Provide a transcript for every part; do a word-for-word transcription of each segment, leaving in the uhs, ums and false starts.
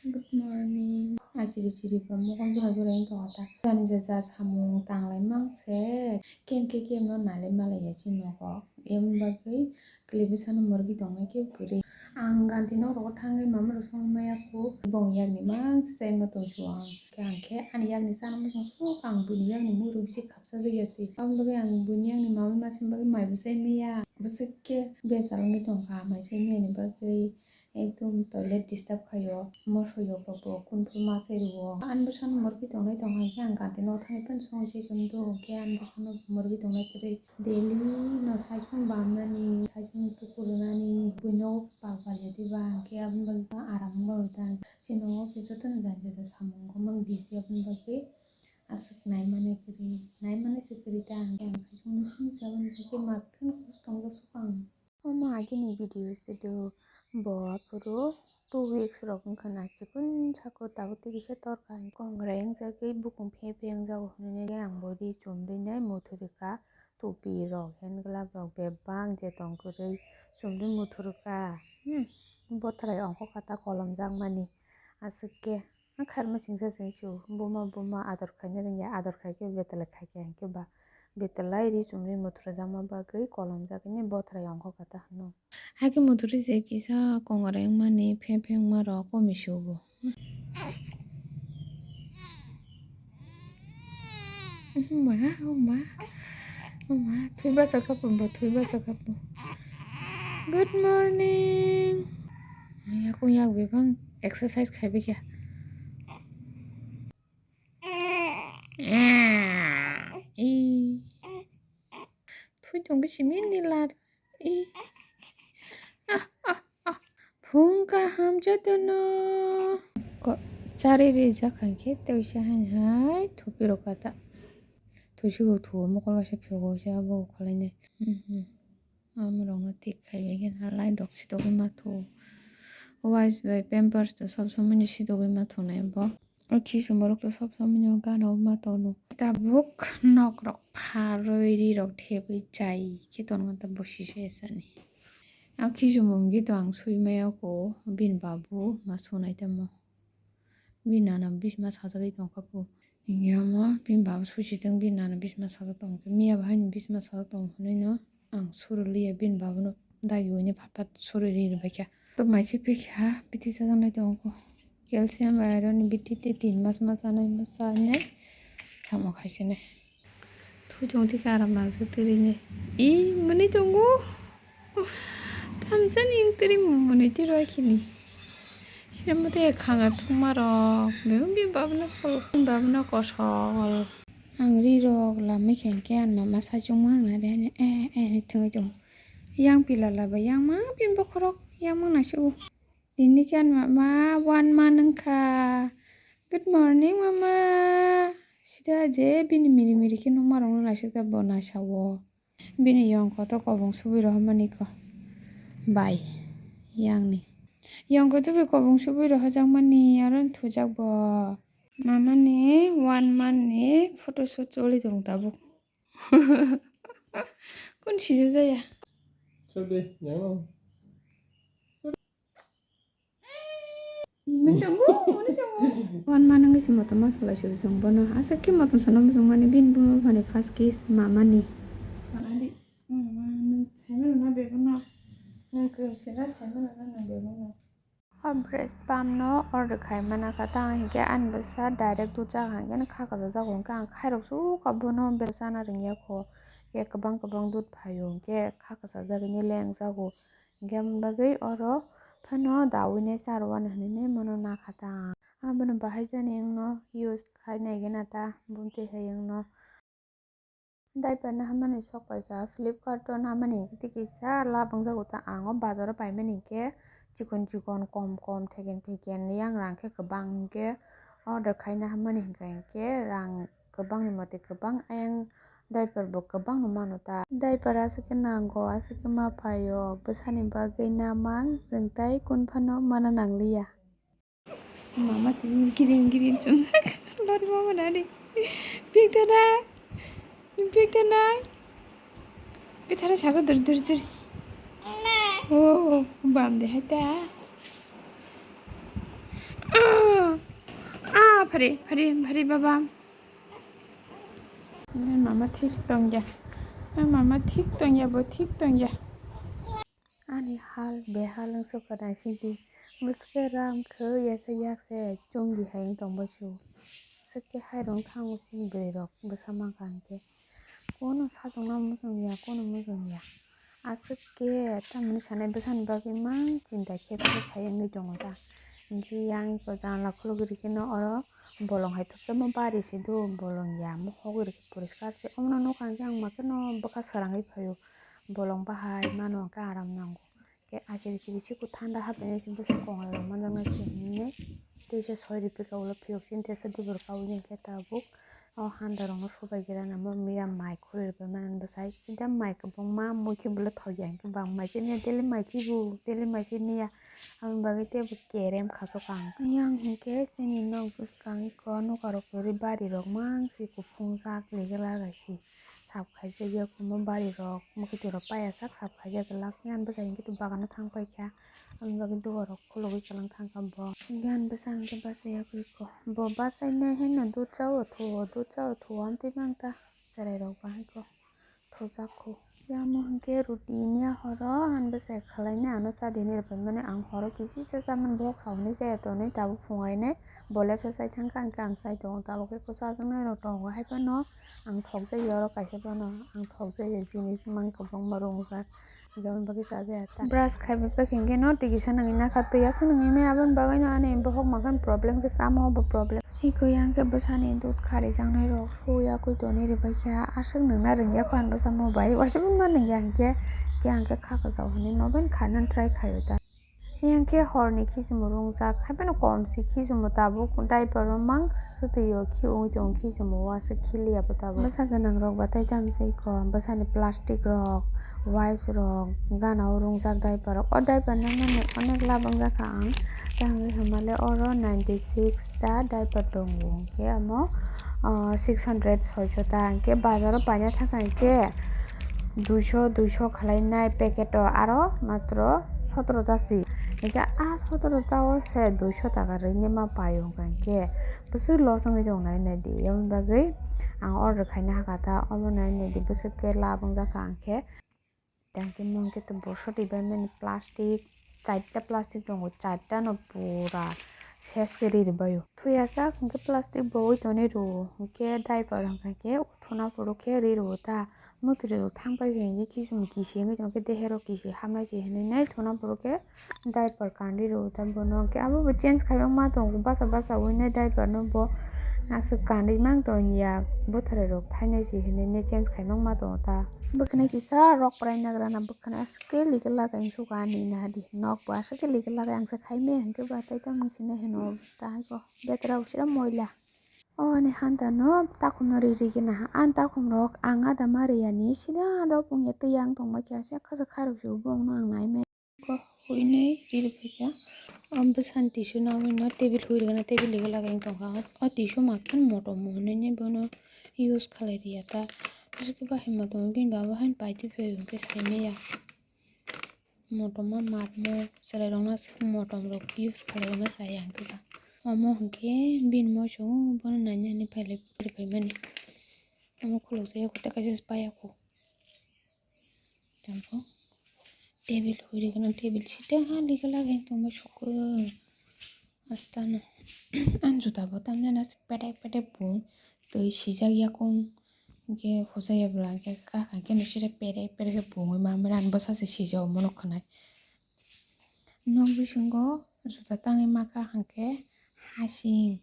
Good morning. Achiri chiri ba mokol jora jora wng tongkha ta. Jani jaja samung tanglai mang se. Kem ke kem no nalai malai ya chini nogo. Em bagwi kwlwi bwsano morgi tongnai kebo kwrwi. Ang ganti nok rogo thangwi mama rok songwi maya kho. Bong yakni mang se chai ma tong su ang. Khe ang khe ani yakni chana muchung sok ang buini yakni mui rok bisi khapsa jagya se. Aboni bagwi ang buini yakni mama ma sini bagwi mai bo chai maya. Bwswk khe bejal wngwi tongkha mai chai maya ni bagwi. Ekdom toilet disturb khaio, moso yok rok bo kunphuru ma sai rwo. Ani bwsano morgi tongnai tong hai khe ang ganti nok thangwi phano songwi se chwng do, hwnkhe ani bwsano morgi tongnai kwrwi. Daily no saichung bamnani, saichung tukurunani, buino pak baliya diba, hwnkhe aboni bagwi aram wng bagwi ta. Chini nogo khe jotono jani jani samung wngkha mang busy, aboni bagwi aswk naimani kwrwi, naimani se kwrwi ta, hwnkhe ang saichung nukhung se aboni bagwi ma phano khus tongjak sukha ang. Omo agini video se do, bo aphuru two weeks rok wngkha na chikon saka tabuk tei kisa torkha. Kongrai wngjagwi bukung phe phe wngjago hwnwi ang bo ri chumrinai muthurikha, tupi rok, hand glove rok bebak je tong kwrwi chumri muthurikha. Hmm, bothrai ongkha kata kolomjakmani aswk khe. Ang kharma singsa sing su, buma buma ador khaina rwngya, ador khai khe betelai khai khe, hwnkhe ba betelai ri chumri muthura jakma bagwi kolomjak hwnwi bothrai ongkha kata hwno. Hakhe muthuri se kisa kongrai wngmani phe phe wngma rok komi sugo. Wngma, wngma, wngma, thwi basa khapo, bo thwi basa khapo. Good morning. Yakung yak bebang exercise khai bikha. Ih. Thui tongkhe simi nilar. Ih. Ah, ah, ah. Phung kaham jotono. Ko-, chari rijak hai khe tei uisa hai hai thupi rok kata. Thusi go thuo mokol waisa phiyogo se abo khwlainai. Hmm, hmm. Amorokno thik khai bai khe na light rok sidogwi ma thu. Wipes bai pampers to sob somoi no sidogwi ma thunai bo. O khichumorok to sob somoi no gana o ma tongno. Tabuk nok rok pharwi ri rok thebwi chai khe tongo ta bosi se sani. A khichumung khe to ang sui maya kho bini babu ma sunai tamo. Bini nana bisma sajagwi tongkha pho. Hinkhe omo bini baba suchitwng bini nana bisma sajak tongkha. Miya bo haino bisma sajak tong hwnwi no ang suriliya bini baba no dagi uini phat phat suri ri rwbaikha. To mai se phikha bithi sajak nai tongkha. Calcium iron ni bithi tei tin mas ma chanai ma chanai samo khaisinai. Thu chong thikhe aram nangjak twi rwinai. Ih, mwnwi tongo. Tamjani wng twi rw mwnwi twi rw khini. Sini mwtwi khanga thwngma rok. Bebak bini babano sol, bini babano kosol. Ang ri rok lamwi khe hinkhe ang mama saichung ma wngna de ani eh eh hinwi thwngwi tongo. Yang pila laba yang ma bini bokhorok yang ma nasigo. Nini khe ani mama one month wngkha. Good morning, mama. Sida je bini miri miri khe nukma rokno naisik ta bo nasa o. Bini yongkho to kobong subui rohormani ko. Bai, yangni. Yongkho to bai kobong subui rohorjakmani, aro thujak bo. Mamani one month ni photo shoot choli tong tabuk. Kun sijak jaya? Choli, yang. Mani tongo, mani tongo. Wan manang se motom ma solai se bujung bono. Asa khe motom sono bujung mani bini buma phani first kiss mamani. Adi, mama, nwng saimano na bebono? Nwng kwrwi sera saimano na nwng bebono? O breast pump no order khai mana kha, tang hinkhe ani bwsa direct dud chakha hinkhe kha kwchajak hinkhe ang khairok sukha bono bwsa na rwngya kho. Hinkhe kwbang kwbang dud phaio hinkhe kha kwchajak hinwi lengjago. Hinkhe aboni bagwi oro phano dawi nai charwani hinwi nai mano nakha ta ang. Abono bahai jani wngno use khai naigena ta, bumtwi hai wngno. Diaper no hamani sok paikha, Flipkart o hamani hinkhe tei kisa lab wngjago ta ang o bazar o paimani hinkhe chikon chikon kom kom theken theken yang rang khe kwbang hinkhe order khaina hamani hinkha hinkhe rang kwbangni mote kwbang ayang diaper bo kwbangno mano ta. Diaper aswk khe nango, aswk khe ma phaio, bwsani bagwi na mang chwng tai kun phano mana nangliya. Mama tini giring giring chumjak lori mama nani. Big dada, big dada. Bithara sago dur dur dur. Oh, bam de hai ta. Phari, phari, phari baba. Nai mama thik tongya. Nai mama thik tongya, bo thik tongya. Ani hal behal wng sukha naisingdi. Bwswke ram khe yakhe yakse chungdi hai wng tongbai su. Bwswke hairok thango sini bwrwi rok bwsa mankha hinkhe. Kono sajwkno muchungya, kono muchungya. Aswk khe tamni sanai bwsani bagwi mang chinta khe khe khai wngwi tongo ta. Hinkhe yang iko janala khulugwi rikhe no oro bolong hai thopsa mo bari se do, bolong ya mo hogwi rikhe poriskar se. Omono nukha hinkhe ang makhe no bwkha swrangwi phaio. Bolong bahai mano hinkhe aram nango. Khe achi chiri chikon thanda haphaini se bwswk kongrok manjaknai se hinwi tei se soi ripika ulo phiyok chini tesa dubur kaui hinkhe tabuk o handa rokno subai gira namo miya mai khuri rwbai mani bwsai chida mai kwbangma mui khe belai thokya hinkhe bang mai chini daily mai chibu daily mai chini ya aboni bagwi teibo kerem khachok ang. Yang hinkhe chini nok bwskango iko nukarok kwrwi bari rok mangsi kuphungjak legela gai se. Sap khaijak ya kumo bari rok, mwkhwtwi rok paiya sak sap khaijak glak. Yang bwsai hinkhe bagano thang paikha, aboni bagwi dugar rok khulugwi kwlwng thangkha bo. Yang bwsa hinkhe bachai ya khe ko, bo bachai nai haino dud cha o thu o, dud cha o thu o, amtwi mang ta cherai rok bahai ko thujak khu. Yamo hinkhe ruti miya horo, ang bwsai khwlainai ano cha di hinwi rwphaimani, ang horo kisi cha chamani bohok sa hwnwi chaya tonwi tabuk phungainai, bo lepsa chai thangkha, hinkhe ang chai tongo, tabuk khe kwchajwknai rok tongo, haiphano. Ang thokjagwi oro kaisa phano ang thokjagwi jinis mang kwbangma rwngjak, aboni bagwi chajaya ta. Brush khaibai paikha hinkhe no twi kisa nangwi nakha, twi aswk nangwi maya, aboni bagwino ani bohok mankhan problem khe chama o bo problem. Hiko yang khe bwsani dud kharijaknai rok su yakwi tonwi rwbaikha, aswk nangna rwngya kho ani bwsa mo bai, waisa phano ma nangya hinkhe, hinkhe ang khe kha kwchao hinwi nobai kharnani try khaio ta. Yang khe horni khichimo rwngjak, haiphano kom se khichimo tabuk, diaper o mang swtwi o khi ungwi tongo khichimo, uansuk khiliya bo tabuk. Bwsa gwnang rok ba tai tamo se iko bwsani plastic rok, wipes rok gana o rwngjak diaper rok. O diaper nang nani onek lab wngjakha ang, tei hwnwi hwnmale oro ninety six ta diaper tongo, hwnkhe amo, ah, six hundred soiso ta, hwnkhe bazar o paina thangkha hinkhe, duiso, duiso khwlainai packet o aro matro sotoro ta si. Hinkhe a sotoro ta o se duiso taka rwinai ma paio hwnkha hinkhe bwswk loss wngwi tongo nai naidi. Aboni bagwi ang order khaina hakha ta, omo nai naidi bwswk khe lab wngjakha ang khe. Tei hwnkhe mo hwnkhe to boso ribaimani plastic, charta plastic tongo, charta no pura ses khe ri rwbaio. Thuyajak hwnkhe plastic bo oi tonwi rwo, hwnkhe diaper hwnkha khe thuna phuru khe ri rwo ta. Mwtwrwi rok thang pai khe hinkhe khiching kisi wngwi tongkhe, dehe rok kisi hamnai se hinwi nai thuna phuru khe diaper kandi rwo ta bono. Hinkhe abo bo change khaima ma tongo, basa basa ui nai diaper no bo aswk kandi mang tong ya, bwthwrai rok thainai se hinwi nai change khaima ma tongo ta. Bwkhwnai kisa rok prai nagra na bwkhwnai aswk khe lika laka insukha ani na di nok bo aswk khe lika laka ang se khai me hinkhe ba tai tamo sini hino ta hai ko betra usira moila. O ani hanta no takhum no ri ri gina ha. Ani takhum rok ang ada ma ri yani sida ada pung ya twi yang tong ma kya se khasa kharok se bo no ang nai me. Ko hui nei ri ri kya. Am bwsani tissue na wi no table hui ri gana table lega laga ing tong kha. O tissue ma khan motom mo hinui ni bono use khalai ri ya ta. Bwswk bahai motom bini baba haino pai twi phai hwnkhe sai maya. Motom ma mat mo chwrai rok no motom rok use khalai rok no chaya hwnkhe ba. Omo hwnkhe bini moso bono nani nani pailai paimani. Omo khuluk jaya kho tei kaisa se paya kho. Tamo table hui rikhe no table site ha lika lagai tongma sukha. Hastano ani juta bo tamjani aswk pedek pedek bo twi sijak yakung. Hinkhe huchaya bwla hinkhe kaka hinkhe no side pere pere khe bungwi ma mani bwsa se sijao mono khwnai. Nok bisingo juta tangwi makha hinkhe hasing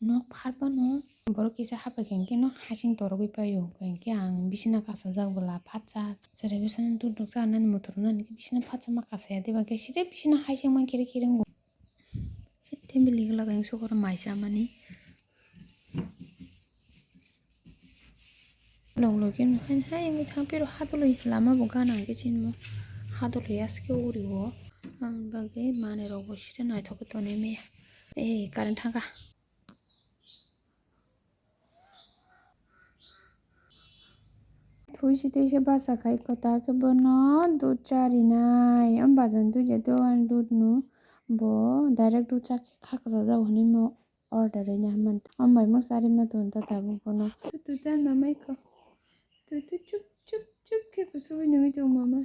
nok phalphano borok kisa haphai khe hinkhe no hasing torogwi paio hinkhe ang bisina kasajak bwla phatsa cherai bisina duduk chanani muthurunani bisina phatsa ma kasaya diba hinkhe side bisina hasing ma kiri kiri wngo. Tei bini loge ang sukoro mai chamani. Log loge no hai hai wngwi thang phiro hadoloi lama bo gana hwnkhe sinmo hadoloi aske uri o ang bagwi manwi rok bo side naithok khe tonwi maya. Ei current thangkha. Thuisi teisa basa khai kwtal khe bono dud charinai. Am bajan dui ja do ang dud no bo direct dud chakhe khakchajak hinui mo order ina man. Ambai mo sari ma tun ta tabuk bono. Tu tu ta mamai ko. Tu tu chup chup chup ke kusui nungi tu mama.